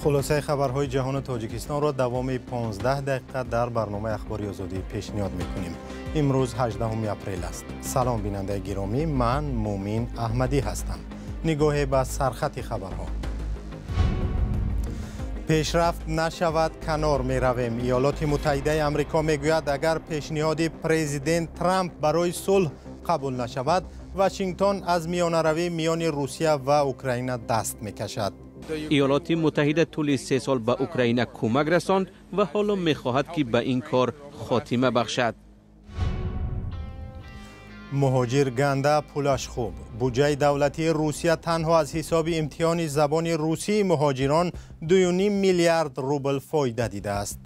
Хулосаи хабарҳои ҷаҳону Тоҷикистонро давоми 15 дақиқа дар барномаи Ахбори Озодӣ пешниҳод мекунем. Имрӯз 18 апрел аст. Салом, бинандаи гиромӣ, ман Мумин Аҳмадӣ ҳастам. Нигоҳе ба сархати хабарҳо. Пешрафт нашавад, канор меравем. Иёлоти Муттаҳидаи Амрико мегӯяд, агар пешниҳоди президент Трамп барои сулҳ қабул нашавад, Вашингтон аз миёнаравӣ миёни Русия ва Украина даст мекашад. Иёлоти Муттаҳида тӯли 3 сол ба Украина кӯмак расонд ва ҳоло мехоҳад, ки ба ин кор хотима бахшад. Муҳоҷир ганда, пулаш хуб. Буҷаи давлатии Русия танҳо аз ҳисоби имтиҳони забони русии муҳоҷирон 2,5 миллиард рубл фоида дидааст.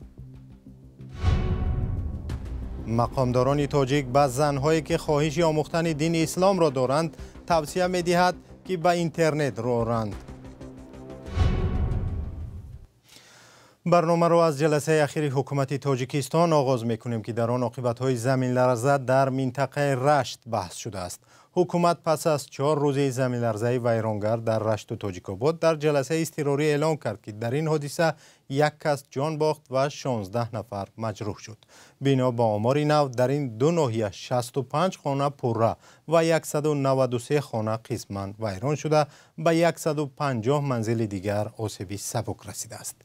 Мақомдорони тоҷик ба занҳое, ки хоҳиши омӯхтани дини исломро доранд, тавсия медиҳад, ки ба интернет рӯ оранд. Барномаро аз ҷаласаи ахири ҳукумати Тоҷикистон оғоз мекунем, ки дар он оқибатҳои заминларза дар минтақаи Рашт баҳс шудааст. Ҳукумат пас аз 4 рӯзи заминларзаи вайронгар дар Рашту Тоҷикобод дар ҷаласаи изтирорӣ эълон кард, ки дар ин ҳодиса як кас ҷон бохт ва 16 нафар маҷрӯҳ шуд. Бино ба омори нав, дар ин ду ноҳия 65 хона пурра ва 193 хона қисман вайрон шуда, ба 150 манзили дигар осеби сабук расидааст.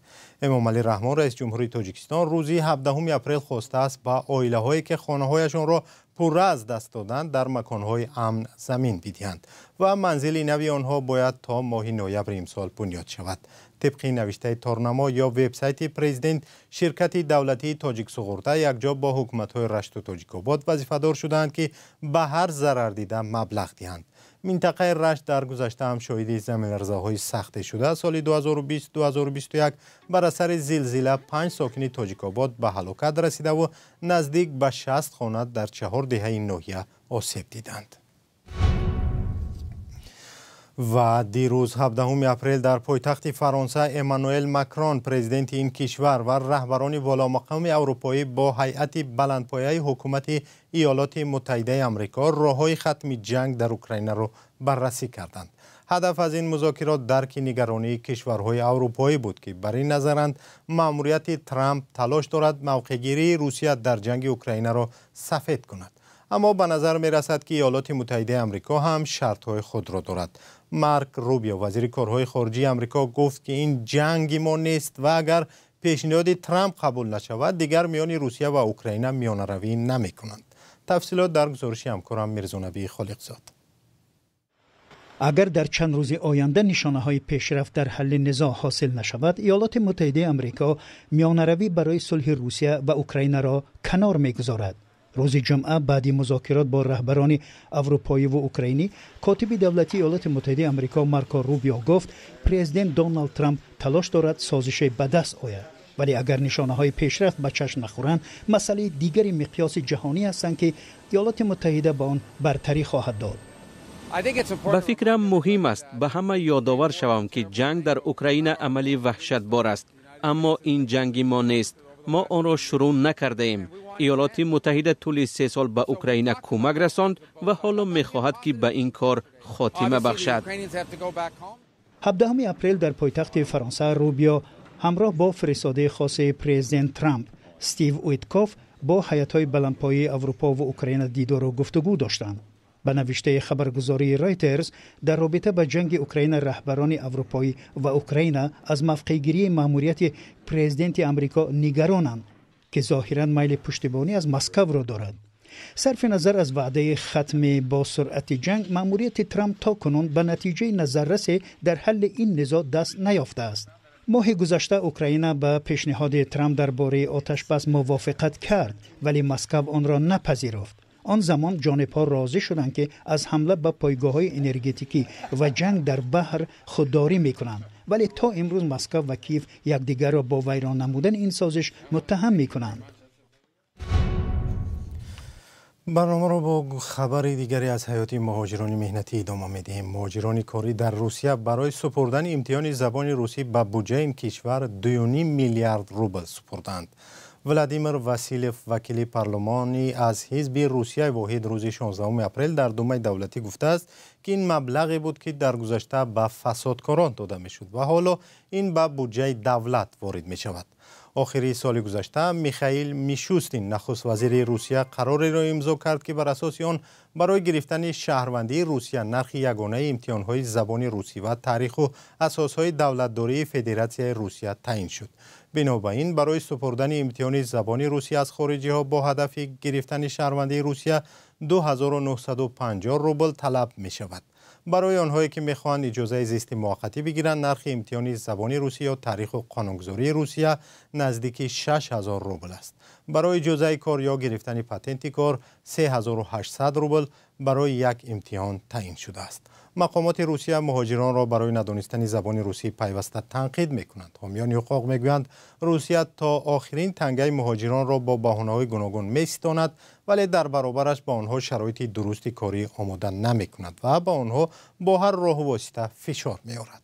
Эмомалӣ Раҳмон, раиси ҷумҳурии Тоҷикистон, рӯзи 17 апрел хостааст ба оилаҳое, ки хонаҳояшонро пурра аз даст доданд, дар маконҳои амн замин бидиҳанд ва манзили нави онҳо бояд то моҳи ноябри имсол бунёд шавад. Тибқи навиштаи торнамо ё вебсайти президент, ширкати давлатии Тоҷиксуғурта якҷо бо ҳукуматҳои Рашту Тоҷикобод вазифадор шудаанд, ки ба ҳар зарардида маблағ диҳанд. Минтақаи Рашт дар гузашта ҳам шоҳиди заминларзаҳои сахте шуда. Соли 2020-2021 бар асари зилзила 5 сокини Тоҷикобод ба ҳалокат расидаву наздик ба 60 хона дар 4 деҳаи ноҳия осеб диданд. Ва дирӯз 17 апрел дар пойтахти Фаронса Эммануэл Макрон, президенти ин кишвар, ва раҳбарони боломақоми аврупоӣ бо ҳайати баландпояи ҳукумати Иёлоти Муттаҳидаи Амрико роҳҳои хатми ҷанг дар Украинаро баррасӣ карданд. Ҳадаф аз ин музокирот дарки нигаронии кишварҳои аврупоӣ буд, ки бар ин назаранд маъмурияти Трамп талош дорад мавқеъгирии Русия дар ҷанги Украинаро сафед кунад. Аммо ба назар мерасад, ки Иёлоти Муттаҳидаи Амрико ҳам шартҳои худро дорад. Марк Рубио, вазири корҳои хориҷии Амрико, гуфт, ки ин ҷанги мо нест ва агар пешниҳоди Трамп қабул нашавад, дигар миёни Русия ва Украина миёнаравӣ намекунанд. Тафсилот дар гузориши ҳамкорам Мирзонабии Холиқзод. Агар дар чанд рӯзи оянда нишонаҳои пешрафт дар ҳалли низоъ ҳосил нашавад, Иёлоти Муттаҳидаи Амрико миёнаравӣ барои сулҳи Русия ва Украинаро канор мегузорад. Рӯзи ҷумъа баъди музокирот бо раҳбарони аврупоӣ ва украинӣ, котиби давлатии Иёлоти Муттаҳидаи Амрико Марко Рубио гуфт, президент Доналд Трамп талош дорад созише ба даст ояд. Вале агар нишонаҳои пешрафт ба чашм нахӯранд, масъалаи дигари миқёси ҷаҳонӣ ҳастанд, ки Иёлоти Муттаҳида ба он бартарӣ хоҳад дод. Ба фикрам, муҳим аст ба ҳама ёдовар шавам, ки ҷанг дар Украина амали ваҳшатбор аст, аммо ин ҷанги мо нест. Мо онро шурӯъ накардаем. Иёлоти Муттаҳида тӯли 3 сол ба Украина кӯмак расонд ва ҳоло мехоҳад, ки ба ин кор хотима бахшад. 17 апрел дар пойтахти Фаронса Рубио ҳамроҳ бо фиристодаи хоси президент Трамп Стив Уиткоф бо ҳайатҳои баландпояи Аврупо ва Украина дидору гуфтугӯ доштанд. Ба навиштаи хабаргузории Ройтерс, дар робита ба ҷанги Украина раҳбарони аврупоӣ ва Украина аз мавқеъгирии маъмурияти президенти Амрико нигаронанд, ки зоҳиран майли пуштибонӣ аз Москавро дорад. Сарфи назар аз ваъдаи хатми бо суръати ҷанг, маъмурияти Трамп то кунун ба натиҷаи назаррасе дар ҳалли ин низоъ даст наёфтааст. Моҳи гузашта Украина ба пешниҳоди Трамп дар бораи оташбас мувофиқат кард, вале Москав онро напазируфт. Он замон ҷонибҳо розӣ шуданд, ки аз ҳамла ба пойгоҳҳои энергетикӣ ва ҷанг дар баҳр худдорӣ мекунанд, вале то имрӯз Москав ва Киев якдигарро бо вайрон намудани ин созиш муттаҳам мекунанд. Барномаро бо хабари дигаре аз ҳаёти муҳоҷирони меҳнатӣ идома медиҳем. Муҳоҷирони корӣ дар Русия барои супурдани имтиҳони забони русӣ ба буҷаи ин кишвар 2,5 миллиард рубл супурданд. Владимир Василев, вакили парлумонӣ аз ҳизби Русияи воҳид, рӯзи 16 апрел дар Думаи давлатӣ гуфтааст, ки ин маблағе буд, ки дар гузашта ба фасодкорон дода мешуд ва ҳоло ин ба буҷаи давлат ворид мешавад. Охири соли гузашта Михаил Мишустин, нахуствазири Русия, қарореро имзо кард, ки бар асоси он барои гирифтани шаҳрвандии Русия нархи ягонаи имтиҳонҳои забони русӣ ва таъриху асосҳои давлатдории Федератсияи Русия таъин шуд. Бино ба ин, барои супурдани имтиҳони забони русӣ аз хориҷиҳо бо ҳадафи гирифтани шаҳрвандии Русия 2950 рубл талаб мешавад. Барои онҳое, ки мехоҳанд иҷозаи зисти муваққатӣ бигиранд, нархи имтиҳони забони русӣ ё таъриху қонунгузории Русия наздики 6000 рубл аст. Барои иҷозаи кор ё гирифтани патенти кор 3800 рубл барои як имтиҳон таъин шудааст. Мақомоти Русия муҳоҷиронро барои надонистани забони русӣ пайваста танқид мекунанд. Ҳомиёни ҳуқуқ мегӯянд, Русия то охирин тангаи муҳоҷиронро бо баҳонаҳои гуногун меситонад, вале дар баробараш ба онҳо шароити дурусти корӣ омода намекунад ва ба онҳо бо ҳар роҳу восита фишор меорад.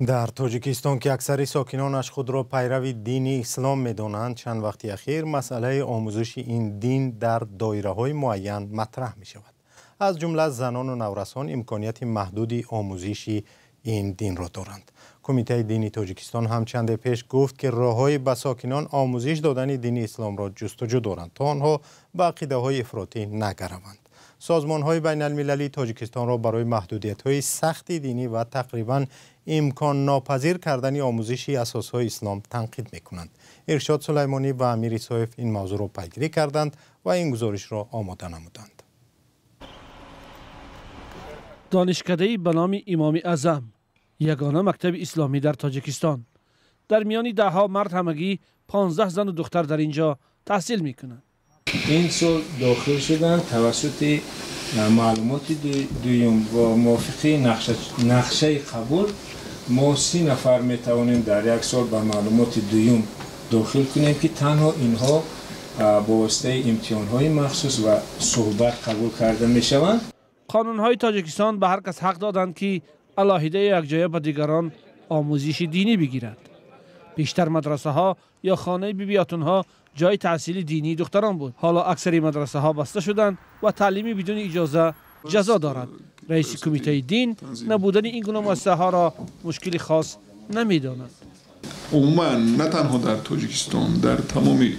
Дар Тоҷикистон, ки аксари сокинонаш худро пайрави дини ислом медонанд, чанд вақти ахир масъалаи омӯзиши ин дин дар доираҳои муайян матраҳ мешавад. Аз ҷумла занону наврасон имконияти маҳдуди омӯзиши ин динро доранд. Кумитаи дини Тоҷикистон ҳам чанде пеш гуфт, ки роҳҳои ба сокинон омӯзиш додани дини исломро ҷустуҷӯ доранд, то онҳо ба ақидаҳои ифротӣ нагараванд. Созмонҳои байналмилалии Тоҷикистонро барои маҳдудиятҳои сахти динӣ ва тақрибан имконнопазир кардани омӯзиши асосҳои ислом танқид мекунанд. Иршод Сулаймонӣ ва Амир Исоев ин мавзӯъро пайгирӣ карданд ва ин гузоришро омода намуданд. Донишкадаи ба номи Имоми Аъзам, ягона мактаби исломӣ дар Тоҷикистон. Дар миёни даҳҳо мард ҳамагӣ 15 зану духтар дар ин ҷо таҳсил мекунанд. Ин сол дохил шуданд тавассути маълумоти дуюм ва мувофиқи нақшаи қабул мо 30 нафар метавонем дар як сол ба маълумоти дуюм дохил кунем, ки танҳо инҳо бо воситаи имтиҳонҳои махсус ва суҳбат қабул карда мешаванд. Қонунҳои Тоҷикистон ба ҳар кас ҳақ доданд, ки алоҳида якҷоя ба дигарон омӯзиши динӣ бигирад. Бештар мадрасаҳо ё хонаи бибиётунҳо ҷои таҳсили динии духтарон буд. Ҳоло аксари мадрасаҳо баста шуданд ва таълими бидуни иҷоза ҷазо дорад. Раиси кумитаи дин набудани ин гуна муассисаҳоро мушкили хос намедонад. Умуман на танҳо дар Тоҷикистон, дар тамоми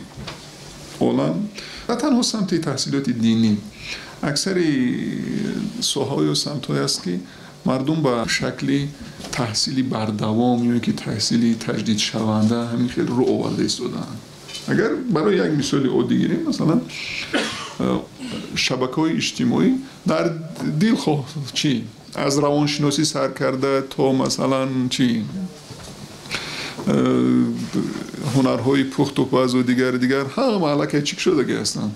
олам на танҳо самти таҳсилоти динӣ, аксари соҳаҳо ё самтҳое аст, ки мардум ба шакли таҳсили бардавом ё ки таҳсили таҷдидшаванда ҳамин хел рӯ оварда истодаанд. Агар барои як мисоли оддӣ гирем, масалан шабакаҳои иҷтимоӣ дар дилхоҳ чӣ аз равоншиносӣ сар карда то масалан чӣ ҳунарҳои пухту пазу дигар дигар ҳама аллакай чӣ шудагӣ ҳастанд,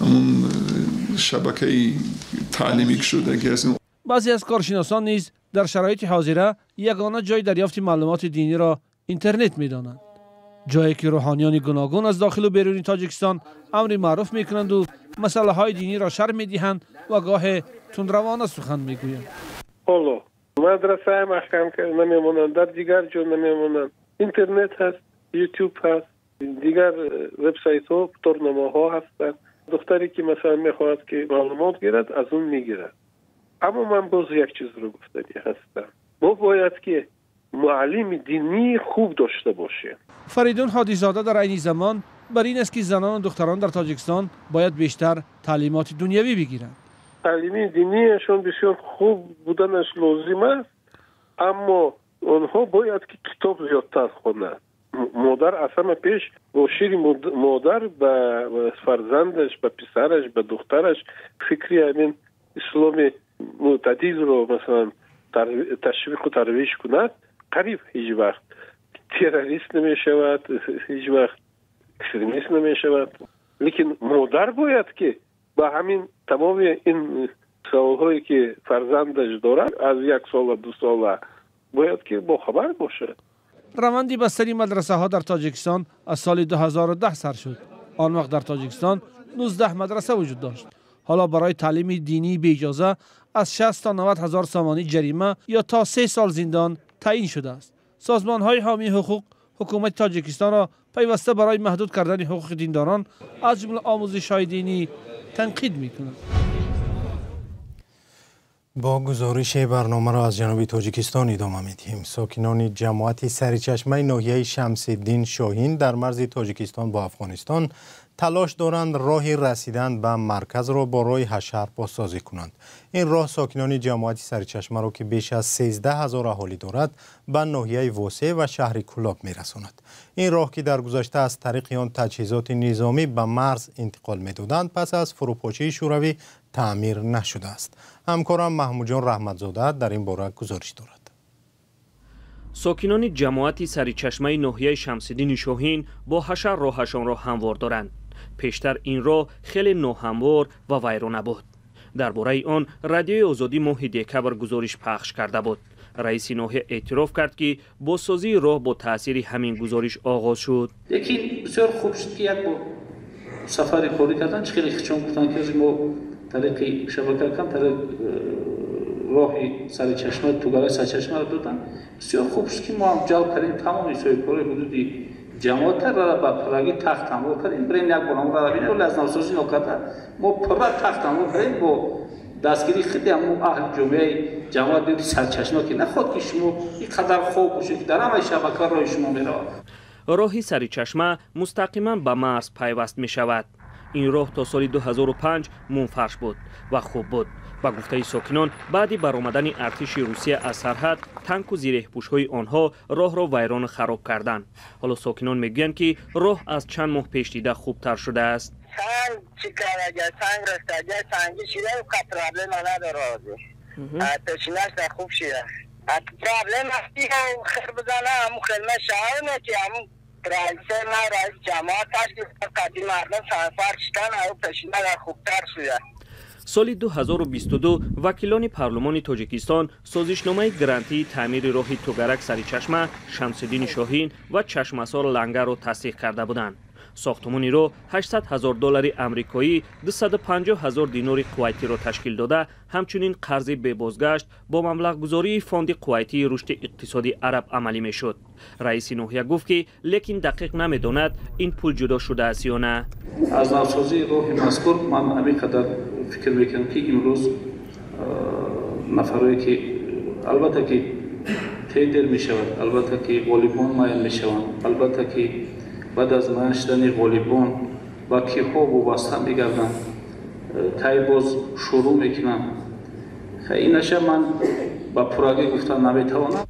ҳамун шабакаи таълимӣ шудагӣ ҳастанд. Баъзе аз коршиносон низ дар шароити ҳозира ягона ҷои дарёфти маълумоти диниро интернет медонанд, ҷое ки рӯҳониёни гуногун аз дохилу беруни Тоҷикистон амри маъруф мекунанду масъалаҳои диниро шарҳ медиҳанд ва гоҳе тундравона сухан мегӯянд. Ҳоло мадрасаи маҳкам намемонанд, дар дигар ҷо намемонанд. Интернет ҳаст, ютуб ҳаст, дигар вебсайтҳо, торнамоҳо ҳастанд. Духтаре ки масалан мехоҳад ки маълумот гирад, аз он мегирад. Аммо ман боз як чизро гуфтанӣ ҳастам. Мо бояд ки муаллими динии хуб дошта бошем. Фаридун Ҳодизода дар айни замон бар ин аст, ки занону духтарон дар Тоҷикистон бояд бештар таълимоти дунявӣ бигиранд. Таълими динияшон бисёр хуб буданаш лозим аст, аммо онҳо бояд ки китоб зиёдтар хонанд. Модар аз ҳама пеш бо шири модар ба фарзандаш, ба писараш, ба духтараш фикри ҳамин исломи мӯътадилро масалан ташвиқу тарвиҷ кунад, қариб ҳеҷ вақт террорист намешавад, ҳеҷ вақт экстремист намешавад. Лекин модар бояд ки ба ҳамин тамоми ин Саволҳое ки фарзандаш дорад аз 1 сола 2 сола бояд ки бохабар бошад. Раванди бастани мадрасаҳо дар Тоҷикистон аз соли 2010 сар шуд. Он вақт дар Тоҷикистон 19 мадраса вуҷуд дошт. Ҳоло барои таълими динии беиҷоза аз 60 то 90 ҳазор сомонӣ ҷарима ё то 3 сол зиндон таъин шудааст. Созмонҳои ҳомии ҳуқуқ ҳукумати Тоҷикистонро пайваста барои маҳдуд кардани ҳуқуқи диндорон аз ҷумла омӯзишҳои динӣ танқид мекунанд. Бо гузориши барномаро аз ҷануби Тоҷикистон идома медиҳем. Сокинони ҷамоати Саричашмаи ноҳияи Шамсиддин Шоҳин дар марзи Тоҷикистон бо Афғонистон талош доранд роҳи расидан ба марказро бо роҳи ҳашар бозсозӣ кунанд. Ин роҳ сокинони ҷамоати Саричашмаро, ки беш аз 13 ҳазор аҳолӣ дорад, ба ноҳияи Восеъ ва шаҳри Кулоб мерасонад. Ин роҳ, ки дар гузашта аз тариқи он таҷҳизоти низомӣ ба марз интиқол медоданд, пас аз фурӯпошии Шӯравӣ таъмир нашудааст. Ҳамкорам Маҳмудҷон Раҳматзода дар ин бора гузориш дорад. Сокинони ҷамоати Саричашмаи ноҳияи Шамсиддини Шоҳин бо ҳашар роҳашонро ҳамвор доранд. Пештар ин роҳ хеле ноҳамвор ва вайрона буд. Дар бораи он Радиои Озодӣ моҳи декабр гузориш пахш карда буд. Раиси ноҳия эътироф кард, ки бозсозии роҳ бо таъсири ҳамин гузориш оғоз шуд. Лекин бисёр хуб шуд, ки як бор сафари корӣ кардан, чӣ хеле хичон гуфтанд, ки мо тариқи шабака кам тариқ роҳи Саричашма, тугараи Саричашмаро доданд. Бисёр хуб шуд, ки мо ҳам ҷалб кардем тамоми соҳибкорои ҳудуди ҷамоата ра ба пуррагӣ тахт ҳамвор кардем. Бирем як бор ҳамон ра бинем, вале аз навсозӣ нокарда мо пурра тахт ҳамвор кардем бо дастгирии худи ҳамон аҳли ҷомеаи ҷамоат биёки Сарчашма, ки нахоҳад ки шумо ин қадар хоб бошед, ки дар ҳамаи шабака роҳи шумо меравад. Роҳи Саричашма мустақиман ба марз пайваст мешавад. Ин роҳ то соли 2005 мунфарш буд ва хуб буд. Ба гуфтаи сокинон, баъди баромадани артиши Русия аз сарҳад, танку зиреҳпӯшҳои онҳо роҳро вайрону хароб карданд. Ҳоло сокинон мегӯянд, ки роҳ аз чанд моҳ пеш дида хубтар шудааст. Санг чӣ карда, санг растага, санги шида, проблема надорад. Пешинаш хуб шида. Проблема хир бизана, ҳамун хелма шаҳр ки ҳамун раиси на раис ҷамоат ташкил қадим мардум сарфар шидан, аю пешина хубтар шуда. Соли 2022 вакилони парлумони Тоҷикистон созишномаи грантии таъмири роҳи Тугарак Саричашма, Шамсиддини Шоҳин ва Чашмасор Лангарро тасдиқ карда буданд. Сохтумони роҳ 800 ҳазор доллари амрикоӣ, 250 ҳазор динори қувайтиро ташкил дода, ҳамчунин қарзи бебозгашт бо маблағгузории фонди қувайтии рушди иқтисоди араб амалӣ мешуд. Раиси ноҳия гуфт, ки лекин дақиқ намедонад ин пул ҷудо шудааст ё на. Аз навсозии роҳи мазкур ман ҳамин қадар фикр мекунам, ки имрӯз нафарое ки албатта ки тендер мешавад, албатта ки ғолибон муайян мешаванд, албатта ки баъд аз муайян шудани ғолибон ба киҳо вобаста мегарданд, кай боз шурӯъ мекунанд. Инаша ман ба пуррагӣ гуфтан наметавонам.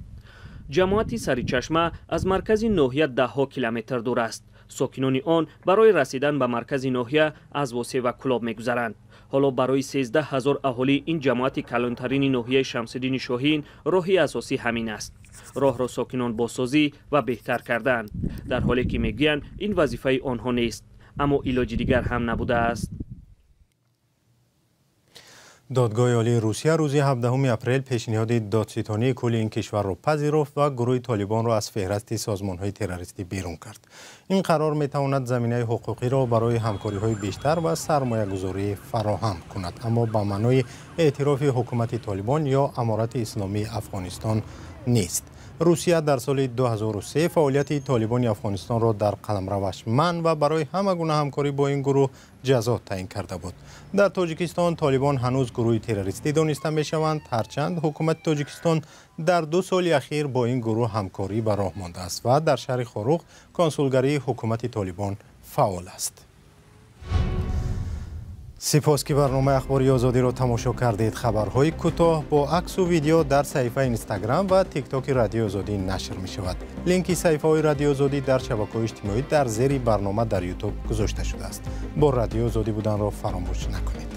Ҷамоати Саричашма аз маркази ноҳия даҳҳо километр дур аст. Сокинони он барои расидан ба маркази ноҳия аз Восеъ ва Кулоб мегузаранд. Ҳоло барои 13 ҳазор аҳолии ин ҷамоати калонтарини ноҳияи Шамсиддини Шоҳин роҳи асосӣ ҳамин аст. Роҳро сокинон бозсозӣ ва беҳтар карданд, дар ҳоле ки мегӯянд ин вазифаи онҳо нест, аммо илоҷи дигар ҳам набудааст. Додгоҳи олии Русия рӯзи 17 апрел пешниҳоди додситонии кулли ин кишварро пазируфт ва гурӯҳи Толибонро аз феҳрасти созмонҳои террористӣ берун кард. Ин қарор метавонад заминаи ҳуқуқиро барои ҳамкориҳои бештар ва сармоягузорӣ фароҳам кунад, аммо ба маънои эътирофи ҳукумати Толибон ё Аморати Исломии Афғонистон нест. Русия дар соли 2003 фаъолияти Толибони Афғонистонро дар қаламраваш манъ ва барои ҳама гуна ҳамкорӣ бо ин гурӯҳ ҷазо таъин карда буд. Дар Тоҷикистон Толибон ҳанӯз гурӯҳи террористӣ дониста мешаванд, ҳарчанд ҳукумати Тоҷикистон дар 2 соли ахир бо ин гурӯҳ ҳамкорӣ ба роҳ мондааст ва дар шаҳри Хоруғ консулгарии ҳукумати Толибон фаъол аст. Сипос, ки барномаи Ахбори Озодиро тамошо кардед. Хабарҳои кӯтоҳ бо аксу видео дар саҳифаи Инстаграм ва Тиктоки Радиои Озодӣ нашр мешавад. Линки саҳифаҳои Радиои Озодӣ дар шабакаҳои иҷтимоӣ дар зери барнома дар Ютуб гузошта шудааст. Бо Радиои Озодӣ буданро фаромӯш накунед.